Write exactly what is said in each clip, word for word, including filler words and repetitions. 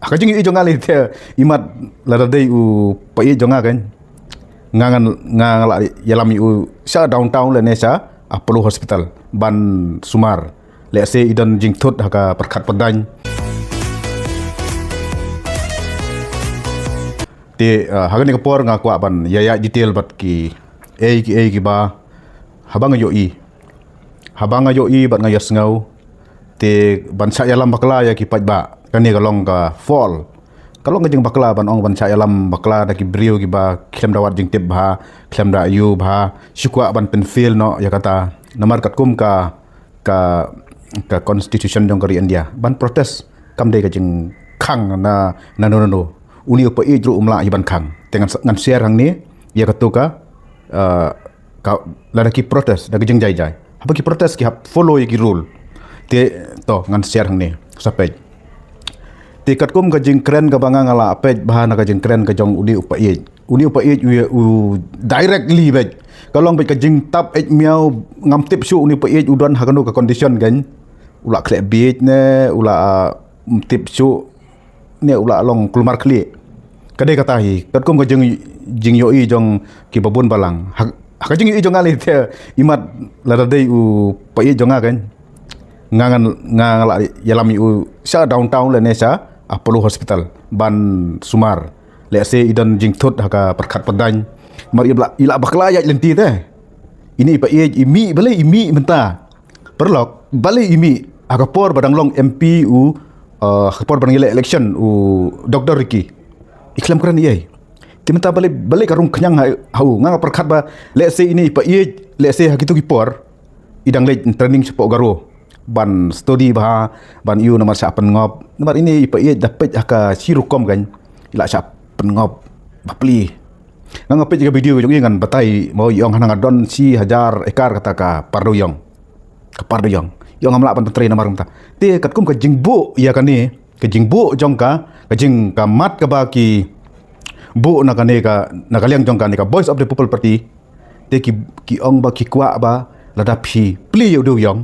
Ha ka jingïohi jong nga lei te, imat lada dei u paid jong nga kan, nga ngan, nga la ïalam ïa u sha downtown lane sha Apollo Hospital ban sumar. Lehse i don jingthut ha ka pyrkhat pyrdaiñ. Te ha kane ka por nga kwah ban ïa ïa detail bad ki ei ki ei kiba haba nga ïohi, haba nga ïohi bad nga ïohsngew. Te ban shah ïalam bakla ïa ki paidbah, kane ka long ka fall. Ka long ka jingbakla ban ong ban shah ïalam bakla da ki briew kiba khlem da wad jingtip bha, khlem da ïohi bha, shu kwah ban pynfail noh ïa kata. Namar katkum ka, ka, ka constitution jong ka ri India, ban protest kam dei ka jingkhang na, na no no no. Uni u paid ruh um lah hi ban khang. Te ngan, ngan share hangne ïa katu ka, uh, ka, lada ki protest da ka jingjai jai, haba ki protest ki hap follow ïa ki rule. Te to ngan share hangne sa peit. Te katkum ka jingkren kaba nga nga la peit bha na ka jingkren ka jong uni u paid, uni u paid u, u directly beit. Ka long beit ka jingtap eit miaw, ngam tip shuh uni u paid u don ha kano ka condition kan. U la khleh bieit ne u la, uh, tip shuh ne u la long kulmar khlieh. Ka dei kata hi katkum ka jing, jingïohi jong kiba bun balang. Ha, ha ka jingïohi jong nga lei te, imat lada dei u paid jong nga kan, nga ngan, nga la ïalam ïa u sha downtown lane sha Apollo Hospital ban sumar. Lehse i don jingthut ha ka pyrkhat pyrdaiñ. Mar i la, i la bakla ïa lynti te. Ini i paid i mih, balei i mih mynta? Paralok, balei i mih ha ka por ba dang long M P u, uh, ha ka por ba dang ïaleh election u Doctor Ricky? I khlem kren ei ei. Te mynta balei, balei ka rung khñiang ha, ha u? Nga nga pyrkhat ba lehse ini i paid, lehse ha kitu ki por i dang leit training shapoh Garo ban study bha, ban ïoh namar shah pynngop. Namar ini i paid da peit ha ka shi rukom kan, i la shah pynngop bapli. Nga nga peit ka video jong i ngan batai mo, i ong hana nga don shi hajar ekar kata ka Pardewïong. Ka Pardewïong. I ong ngam lah ban pyntrei namar mynta. Te katkum ka jingbuh ïa kane, ka jingbuh jong ka, ka jing ka mat kaba ki buh na kane ka, na ka liang jong kane ka Voice of the People Party. Te ki, ki ong ba ki kwah ba lada phi plie ïa u dewïong,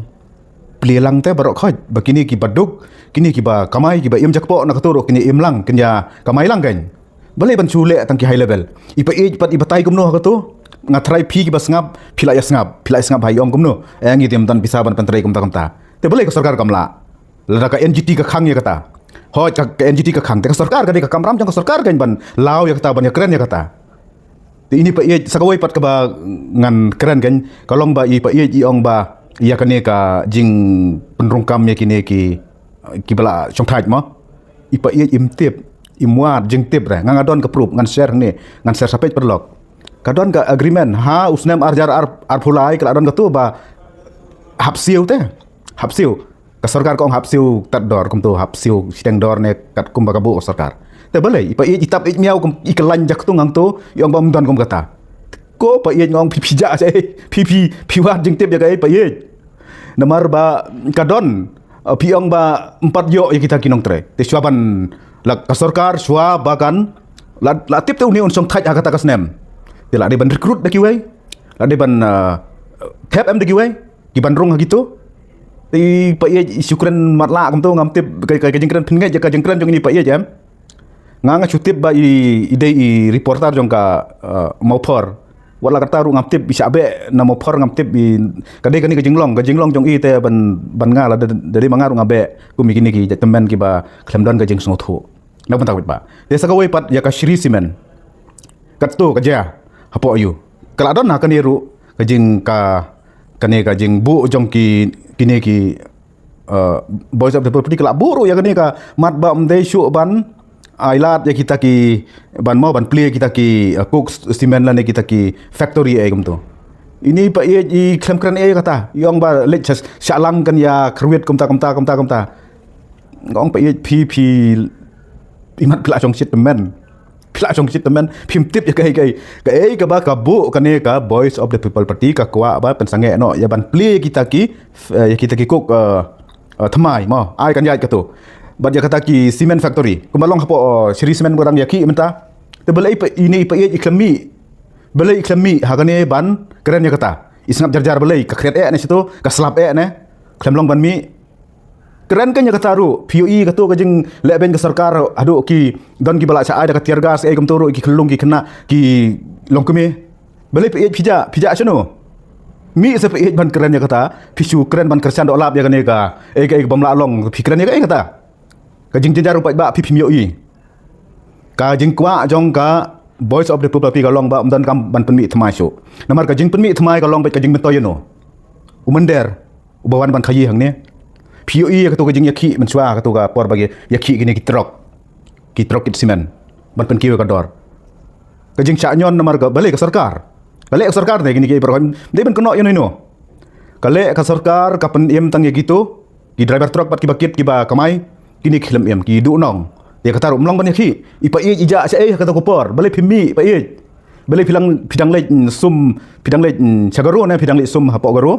plie lang te baroh khoit, ba kine kiba duk, kine kiba kamai, kiba im jakpoh na kato ruh kin ïa im lang, kin ïa kamai lang kan. Balei ban shu leh tang ki high level? I paid pat i batai kumno ha kato? Nga tharai phi kiba sngap phi la ïa sngap, phi la ïa sngap ha i ong kumno. Eh, ngi te ym don pisa ban pyntrei kumta kumta. Te balei ka sorkar kam lah? Lada ka N G T ka khang ïa kata. Hooid ka, ka N G T ka khang. Te ka sorkar ka dei ka kamram jong ka sorkar kan ban law ïa kata, ban ïa kren ïa kata. Te ini paid sa kawei pat kaba ngan kren kan, ka long ba i paid i ong ba ïa kane ka jingpynrung kam ïa kine ki, kiba la shongthait mo. I paid im tip, im wad jingtip re. Nga nga don ka proof, ngan share hangne, ngan share sa peit paralok. Ka don ka agreement ha u snem ar hajar arphew lai, ka la don kato ba hap siew te. Hap siew. Ka sorkar ka ong hap siew tad dor, kumto hap siew shiteng dor ne katkum ba ka buh ka sorkar. Te balei i paid i tap eit miaw kum i kyllain jak tu ngang tu, i ong ba ym don kum kata. Ko paid nga ong phi phi jah sha ei, phi phi phi wad jingtip ïa kaei paid. Namar ba ka don, uh, phi ong ba ym pat ïoh ïa kita ki nongtrei. Te shuwa ban la ka sorkar shuwa ba kan la, la tip te une un shongthait ha kata ka snem. Te la dei ban recruit da kiwei, la dei ban, uh, thep em da kiwei ki ban rung ha kito. Te i paid i shu kren matlah kumto, ngam tip ka, ka, ka jingkren phin ngeit ïa ka jingkren jong ini paid em. Nga nga shu tip ba i, i dei i reporter jong ka, uh, Mawphor. Wat la kata ruh ngam tip i shah beh na Mawphor, ngam tip i ka dei kane ka jinglong, ka jinglong jong i te ban, ban nga la da, da dei ma nga ruh nga beh kum i kine ki jait tymmen kiba khlem don ka jingsngewthuh. Na bynta wit ba. Te sa kawei pat ïa ka Shree Cement. Katto ka jia hapoh ïu. Ka la don ha kane ruh ka jing ka, kane ka jingbuh jong ki, kine ki, uh, Voice of the People Party ka la buh ruh ïa kane ka mat ba ym dei shuh ban ailad ïa kita ki, ban mo ban plie kita ki, uh, coke cement lane kita ki factory ei kumto. Ini paid i khlem kren ei kata, i ong ba leit sha, sha lang kan ïa kyrwit kumta kumta kumta kumta. Nga ong paid phi phi imat phi la shong shit tymmen. Phi la shong shit tymmen, phim tip ïa kaei kaei. Kaei kaba ka buh kane ka Voice of the People Party ka kwah ba pynsangeh noh ïa ban plie kita ki, eh, ïa kita ki coke, eh, eh, thymmai mo. Ai kan ïaid kato. Bad ïa kata ki cement factory. Kumba long hapoh, eh, Shree Cement ba dang ïa ki mynta. Te balei i pa, ini i paid i khlem mih. Balei i khlem mih ha kane ban kren ïa kata. I sngap jar jar balei ka khriat eh ne shito, ka slap eh ne. Khlem long ban mih. Kren kein ïa kata ruh, phi ïohi kato ka jingleh beiñ ka sorkar haduh ki don kiba la shah ai da ka tear gas, eh, kumto ruh ki khyllung ki khynnah ki long kmie. Balei phi ïeit, phi jah, phi jah shano? Mih se phi ïeit ban kren ïa kata, phi shu kren ban kyrshan doh lap ïa kane ka, eh, ka, eh, ka bym lah long, phi kren ïa ka, eh, kata. Ka jingjynjar u paidbah phi phim ïohi. Ka jingkwah jong ka Voice of the People Party ka long ba ym donkam ban pynmih thymmai shuh. Namar ka jingpynmih thymmai ka long beit ka jingmyntoi ïano. U mynder uba wan ban khaïi hangne. Phi ïohi ïa kato ka jingïakhih mynshuwa, kato ka por ba ki ïakhih kine ki trok. Ki trok kit simen ban pynkiew ïa ka dor. Ka jingshah ñion namar ka, balei ka sorkar. Ka leh ka sorkar ne kine ki baroh, dei ban kynnoh ïano ïano. Ka leh ka sorkar ka pynim tang ïa kito ki driver truck bad kiba kit kiba kamai, kine ki khlem im, ki duhnong. Ïa kata ruh ym long ban ïakhih. I paieit i jah shaei ha kata ka por? Balei phim mih paieit? Balei phi dang, phi dang leit, mm, sum, phi dang leit, mm, sha Garo ne phi dang leit sum hapoh Garo?